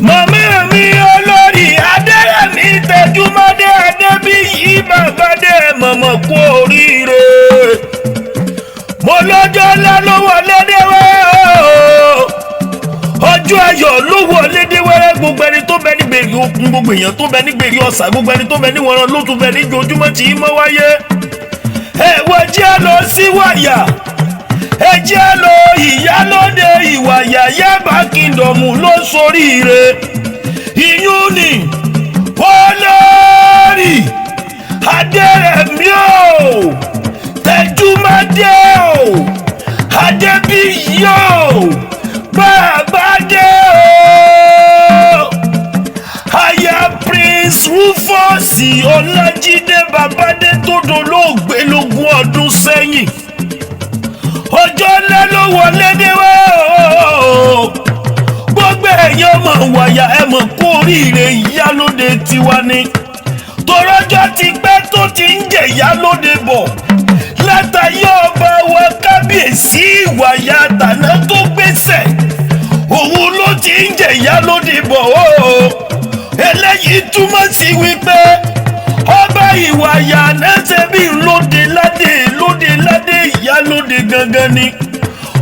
Màmá mi olórí Adérẹ̀mí Tẹjúmọ́dé Adébíyí Bàbádé, mọ̀mọ́ kú oríire. Mo lọ́jọ́ ńlá ló wọlé dé wẹ́rẹ́ o, ọjọ́ ayọ̀ ló wọlé dé wẹ́rẹ́. Gbogbo ẹni tó bẹ ní gbèrè òkun, gbogbo èèyàn tó bẹ ní gbèrè ọ̀sà, gbogbo ẹni tó bẹ ní wọ̀nrán ló tún bẹ ní jojúmọ́ tí í mọ́ wáyé. Ẹ wọ́n jẹ́ lọ sí wàyà, ẹ jẹ́ lọ ìyálóde Ìwàyà Yaba Kingdom ló soríire. Ìyún ni olórí Adérẹ̀mí o, Tẹjúmọ́dé o, Adébíyí o, Bàbádé o, aya Prince Rufus Ọlájídé Babádé tó dolóògbé lógún ọdún sẹ́yìn. Ọjọ́ ńlá ló wọlé dé wá o. Gbogbo ẹ̀yin ọmọ Wàyà, ẹ mọ̀ kú oríire. Ìyálóde tiwa ni, torọ́jọ́ ti pẹ́ tó ti ń jẹ ìyálóde bọ̀ látàyé ọba wa kábíyèsí Ìwàyà tàná tó gbèsè, òun ló ti ń jẹ ìyálóde bọ̀ o. Eléyìí túmọ̀ sí wípé ọba Ìwàyà náà ṣe bí lóde ládé, lóde ládé, ìyálóde gangan ni.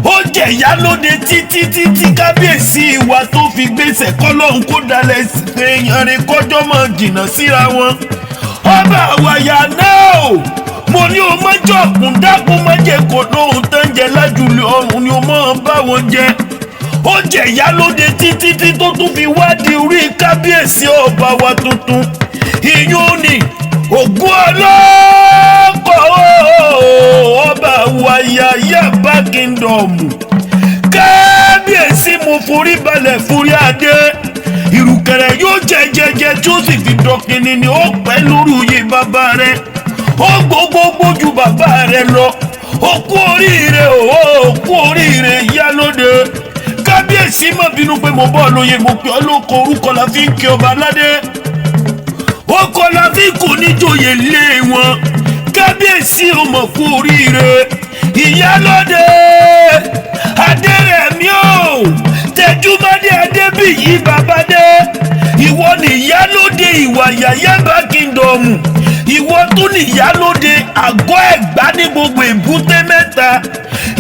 Ó jẹ ìyálóde títí títí kábíyèsí ìwà tó fi gbèsè. Kọ́lọ́hún kó dalẹ̀ èèyàn rẹ̀, kọjọ́ mọ̀ jìnnà síra wọn. Ọba Àwàyà náà o, mo ní o mọ́jọ́ ọ̀kùn dákun mọ́jẹ́ kò lóhun tó ń jẹ lájúlé ọ̀run ni o mọ́ bá wọn jẹ. Ó jẹ ìyálóde títí tí tó tún fi wádìí orí kábíyèsí ọba wa tuntun, ìyún ni Ògún ọlọ́kọ̀, ọba Àwàyà Yaba Kingdom. Kábíyèsí, mo forí balẹ̀ forí adé. Ìrùkẹ̀rẹ̀ yóò jẹ jẹjẹ tí ó sì fi dọ̀kìnì ni. Ó pẹ́ lórí oyè bàbá rẹ̀, ó gbogbogbò ju bàbá rẹ̀ lọ. Ó kú oríire o, ó kú oríire, ìyálóde. Kábíyèsí, má bínú pé mo bọ́ lóye, mo pè ọ́ lóko. Orúkọ la fi ń kí ọba aládé, ó kọ́ la fi kò níjòyè lé wọn. Kábíyèsí, ó mọ̀ kú oríire. Ìyálóde Adérẹ̀mí o, Tẹjúmọ́dé Adébíyí Babádé, ìwọ ni ìyálóde Ìwàyà Yaba Kingdom. Ìwọ tún ní ìyálóde àgọ́ Ẹ̀gbá ní gbogbo èbúté mẹ́ta.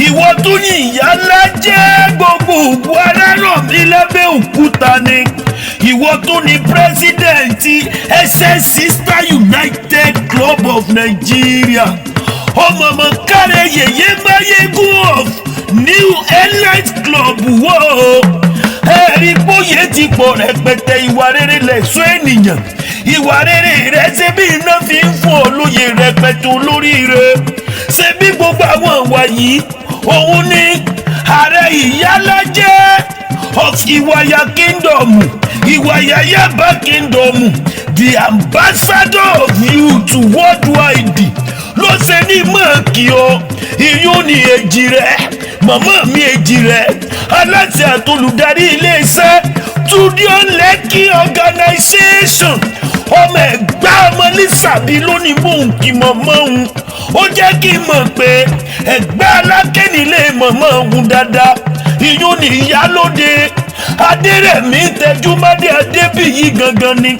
Ìwọ tún ní ìyálájẹ́ gbogbo òwú Arárọ̀mí lábẹ́ òkúta ni. Ìwọ tún ní president SS Sister United Club of Nigeria. Ọmọọmọ káre yèyé máyégún of New Elite Club wò ó. Ẹ̀rí bóyè ti pọ̀ rẹpẹtẹ. Ìwà rere lẹ̀ṣọ́ ènìyàn. Ìwà rere rẹ̀ ṣe bí iná fi ń fún ọ lóye rẹpẹtẹ olóríire. Ṣe bí gbogbo àwọn ìwà yìí, òun ni ààrẹ ìyálájẹ́ of Ìwàyà Kingdom, Ìwàyà Yaba Kingdom, the ambassador of youth worldwide, ló ṣe ní mọ̀ọ́kì o. Ìyún ni èjì rẹ̀, màmá mi èjì rẹ̀, aláṣẹ àtolùdarí iléeṣẹ́ Studio Lekki Organization, ọmọ Ẹ̀gbá, ọmọ Lísàbí lónìí. Mò ń kí mọ̀mọ́ òun, ó jẹ́ kí n mọ̀ pé Ẹ̀gbá alákẹ́nilé mọ̀mọ́ òun dáadáa. Ìyún ni ìyálóde Adérẹ̀mí Tẹjúmọ́dé Adébíyí gangan ni.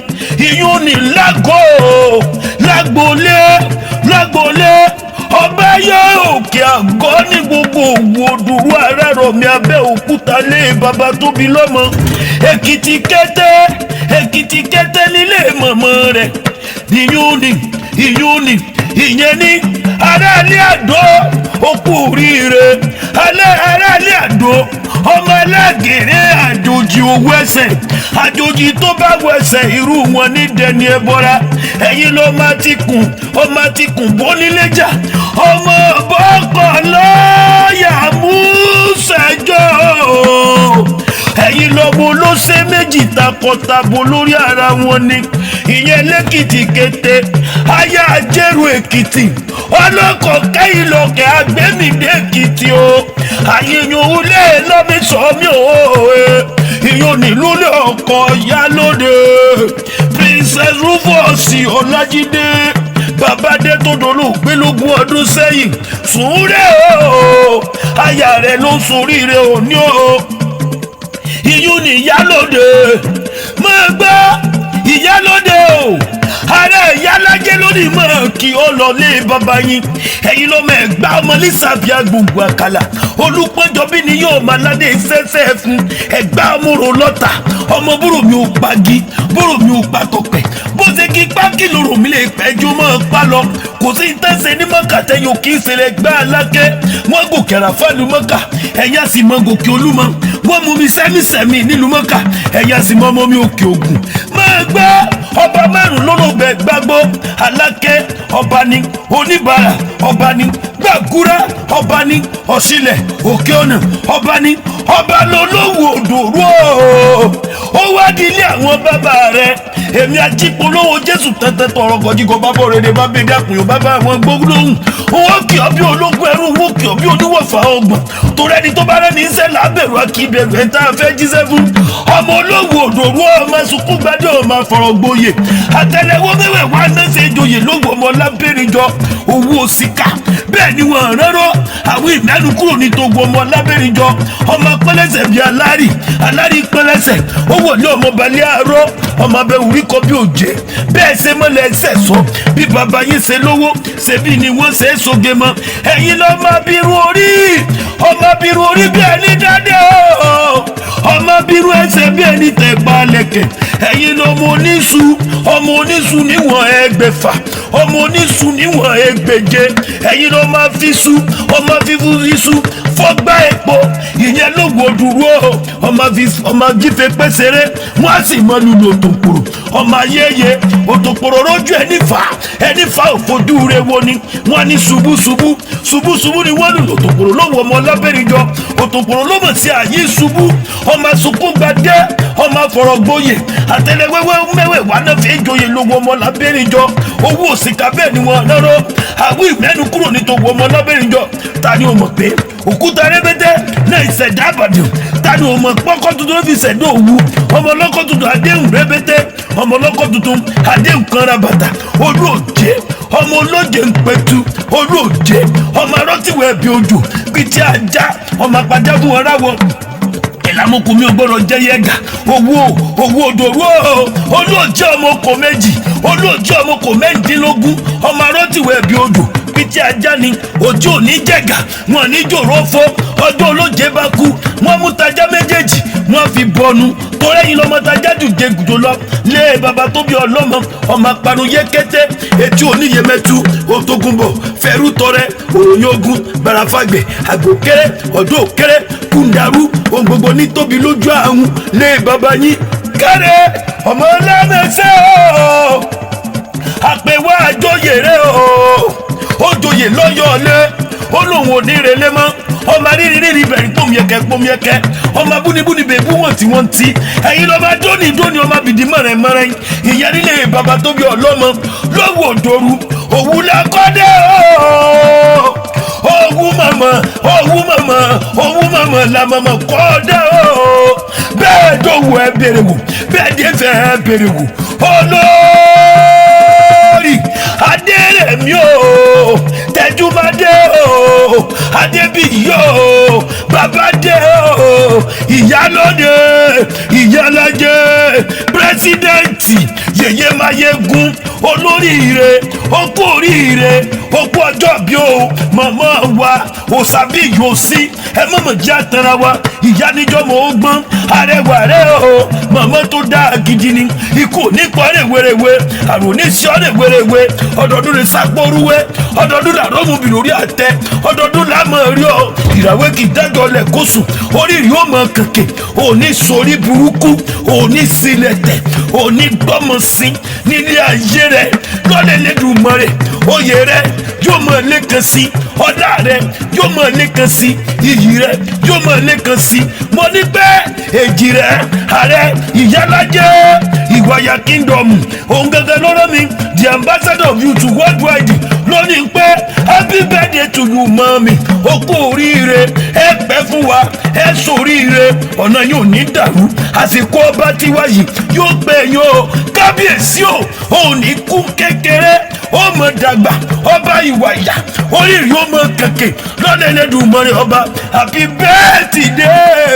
Ìyún ni lágọ̀ọ́ lágbolé, lágbolé ọba yọ òkè àgọ́ ní gbogbo òwò òdùrú Arárọ̀mí Abẹ́òkúta lé bàbá tóbi lọ́mọ. Èkìtì kété, Èkìtì kété nílé mọ̀mọ́ rẹ̀. Ìyún ni, ìyún ni, ìyẹn ní aráalé àdó. Òkú oríire alẹ́ aráalé àdó, ọmọ alágèrè àjòjì owó ẹsẹ̀, àjòjì tó bá wẹsẹ̀ irú wọn ní dẹni ẹbọra. Ẹ̀yin ló máa ti kùn, ó máa ti kùn bóníléjà, ọmọ bọ́kọ̀ lọ́ọ̀yà músẹ̀jọ́. Ẹ̀yin lọ́mọ olóṣè méjì takọtabo lórí ara wọn ni. Ìyẹn lẹ́kìtì kété, aya Ajérò Èkìtì, ọlọ́kọ̀ kẹ́yìn lọ́kẹ́ agbẹ́mìdé Èkìtì o. Àyẹ̀yìn òwúlẹ̀ lọ́mí sọ́mi o. Ìyọ̀n nílùú lé ọkọ̀ yálóde Princess Rufus Ọlájídé Babadé tó dolóògbé lógún ọdún sẹ́yìn. Sùúrẹ́ o, aya rẹ̀ ló ń soríire òní o. Ìyún ní ìyálòde. Máa gbọ́ ìyálóde o, ààrẹ ìyálájẹ lórí mọ̀ kí ó lọ lé bàbá yín. Ẹ̀yin lọ́mọ Ẹ̀gbá, ọmọ lísàbíà gbogbo àkàlà, olùpọ̀jọ́bí ni yóò máa ládé sẹ́sẹ́ fún Ẹ̀gbá ọmọrò lọ́tà. Ọmọ búrò mi ò pagi, búrò mi ò pa tọ̀pẹ̀, bó ṣe kí pákí lòrò mi lè pẹ́jọ́ mọ́ ọ pa lọ. Kò sí tẹ́sẹ̀ ní mọ́kà tẹ́yìn òkè ìṣẹ̀lẹ̀ gbá alákẹ́. Wọ́n gòkè àràfáàlú mọ́kà, ẹ̀yà sì mọ́ gòkè olúmọ. Wọ́n mú mi sẹ́mísẹ́mí nílùú mọ́kà, ẹ̀yà sì mọ́ ọmọ mi òkè ògùn. Máa gbọ́, ọba márùn lólógbẹ gbàgbọ́: alákẹ́ ọba ni, oníbàárà ọba ni, gbàgúrá ọba ni, ọ̀ṣìlẹ̀ òkè ọ̀nà ọba ni, ọba lolówó òdòrú. Ó wá di ilé àwọn bàbá rẹ̀. Èmi ajípolówó Jésù tẹ́tẹ́ tọrọ kọjíkọ bábọ̀ rere bá bẹ dákun yóò bàbá àwọn gbólóhùn. Owó kì ọ́ bí ológun ẹrú, owó kì ọ́ bí oníwọ̀fà ọgbọ̀n, torí ẹni tó bá rẹ́ni iṣẹ́ lábẹ̀rù akíbẹ̀rù ẹ̀ tá a fẹ́ jíṣẹ́ fún. Ọmọ olówó òdòrú, ọmọ sunkún gbadé, ọmọ afọ̀rọ̀gboyè àtẹlẹwọ́ mẹ́wẹ̀ wá náà joyè lówó ọmọ lábẹ́rẹ́jọ owó síkà. Bẹ́ẹ̀ ni wọ́n rẹ́rọ́ àwọn ìmẹ́nu kúrò ní togo. Ọmọ lábẹ́rẹ́jọ, ọmọ pẹ́lẹ́sẹ̀ bíi alárì, alárì pẹ́lẹ́sẹ̀ ó wọlé, ọmọ balẹ̀ àárọ̀, ọmọ abẹ́ orí kọ́ bí òjé. Bẹ́ẹ̀ ṣe mọ́lẹ̀ ẹsẹ̀ sọ bí bàbá yín ṣe lówó ṣe bí ni wọ́n ṣe é soge mọ́. Ẹ̀yin lọ́ máa bírú orí, ọmọ bírú orí bí ẹni dáadé, ọmọ bírú ẹsẹ̀ bí ẹni tẹ̀ balẹ̀kẹ̀. Ẹ̀yin lọ́mọ oníṣu, ọmọ oníṣu níwọ̀n 600, ọmọ oníṣu níwọ̀n 600. Ẹ̀yin lọ́ máa fi ṣu, ọmọ fífú iṣu fọ́gbà epo, ìyẹn ló wo dúró. Ọmọ jífe pèsèré, wọ́n á sì mọ lulu òtòkòrò, ọmọ ayẹyẹ òtòkòrò rójú ẹni fà, ẹni fà òfojú rẹ wo ni wọ́n ní ṣubú ṣubú ṣubú ṣubú ni wọ́n lù òtòkòrò lówó. Ọmọ lábẹ́rìnjọ òtòkòrò ló mọ̀ sí àyè ṣubú. Ọmọ sunkún gbadé, ọmọ afọ̀rọ̀gboyè àtẹlẹwẹwẹ mẹwẹwà náà fi joyè lówó. Ọmọ lábẹ́rìnjọ owó òsìkà, bẹ́ẹ̀ ni wọ́n lọ́rọ́ àwọn ìmẹ́nu kúrò ní tòwó. Ọmọ lábẹ́rìnjọ, ta ni o mọ̀ pé òkúta rẹ́bẹ́tẹ́ náà ìṣẹ̀dá àbàdàn? Ta ni o mọ̀ pọ́kọ́ tuntun ló fi ṣẹ̀dá òwú? Ọmọ ọlọ́kọ́ tuntun àdéhùn rẹ́bẹ́tẹ́, ọmọ ọlọ́kọ́ tuntun àdéhùn kanra bàtà. Olú òjé, ọmọ olóje ń pẹ̀tù. Olú òjé, ọmọ arọ́tìwẹ̀ bí ojú bíi ajá, ọmọ apàjá fún wọn ráwọ ìlàmúkú mi ò gbọ́dọ̀ jẹ́ yẹ́gà owó owó òdòrú. Olóòjẹ́ ọmọ kò méjì, olóòjẹ́ ọmọ kò 16, ọmọ arọ́tìwẹ̀ bí odò pété ajá ni ojú òní jẹ̀gà wọn ní jòrò fọ́. Ọjọ́ olóje bá kú, wọ́n mú tajá méjèèjì, wọ́n fi bọnu torí ẹ̀yin lọ́mọ tajá jùjẹ gùdò lọ lé baba tó bí ọlọ́mọ. Ọmọ aparun yékété etí oníyèmẹ́tu òtógunbọ̀ fẹ́rù tọrẹ òròyìn ogun barafagbe àgbòkéré ọdún òkéré kúndarú ohun gbogbo ní tóbi lójú àrùn lé baba yín kárẹ. Ọmọ ọlọ́mẹsẹ̀ o, àpèwà àjọyè rẹ o, ó joyè lọ́yọ̀ọ́lé, ó lóun ò ní relé mọ́. Ọmọ rírì rírì bẹ̀rẹ̀ pòmìẹ̀kẹ́ pòmìẹ̀kẹ́, ọmọ búnibúni bèbú wọn tí wọ́n ti. Ẹ̀yin lọ́ba dóní dóní, ọmọ bìdí mọ̀rẹ̀mọ̀rẹ̀, ìyẹn nílé bàbá tó bí ọlọ́mọ lọ́wọ́ òdòrú òwú làkọ́dẹ́ o. Òwú mọ̀mọ́, òwú mọ̀mọ́, òwú mọ̀mọ́ làmọ̀mọ́ kọ́dẹ́ o. Bẹ́ẹ̀ dòwú ẹ bèrè wò, bẹ́ẹ̀ dé fẹ́ ẹ bèrè wò. Olórí adérẹ̀mí o, tẹjúmọ́dé o, adébíyí o, babadé o, ìyálóde, ìyálàjẹ, pírẹsidẹ́ǹtì yèyé mayegun, olóríire, okú oríire, okú ọjọ́ bí o. Màmá wa òsàbí yòósí ẹ mọ̀mọ̀ jẹ́ àtàrà wa. Ìyá níjọ́ mọ̀ ó gbọ́n arẹwà rẹ o. Màmá tó dáa gidi ni. Ikú nípa rèwerèwe, àrùn oníṣẹ́ rèwerèwe. Ọdọọdún ní sápóruwé, ọdọọdún làrọ́mùbì lórí àtẹ, ọdọọdún làmọ̀ rí ọ. Ìràwé kì í dájọ́ lẹ̀ kó sùn, orí rí ó mọ kànkè. Òní sórí burúkú, òní sílẹ̀ tẹ̀, òní gbọ́mọ sí nílé ayé rẹ lọ́lẹ̀ lẹ́dùnmọ́ rẹ̀. Oyè rẹ yóò mọ̀ lẹ́kan sí, ọlá rẹ yóò mọ̀ lẹ́kan sí, iyì rẹ yóò mọ̀ lẹ́kan sí. Mo ní pé èjì rẹ ààrẹ ìyálàjẹ ìwàyà kingdom, òun gangan lọ́rọ́ mi, the ambassador of you to worldwide, lónìí pé happy birthday to you, mọ́mi. Ó kú oríire, ẹ pẹ́ fún wa, ẹ sóríire, ọ̀nà yóò ní dàrú. Àsìkò ọba tiwa yìí yóò pẹ́ yín o. Kábíyèsí o, ò ní kú kékeré, ó mọ̀ dàgbà. Ọba ìwàyà, oríire ó mọ̀ kẹ̀kẹ́ lọ́dẹ̀ lẹ́dùnmọ́rẹ́ ọba. Happy birthday.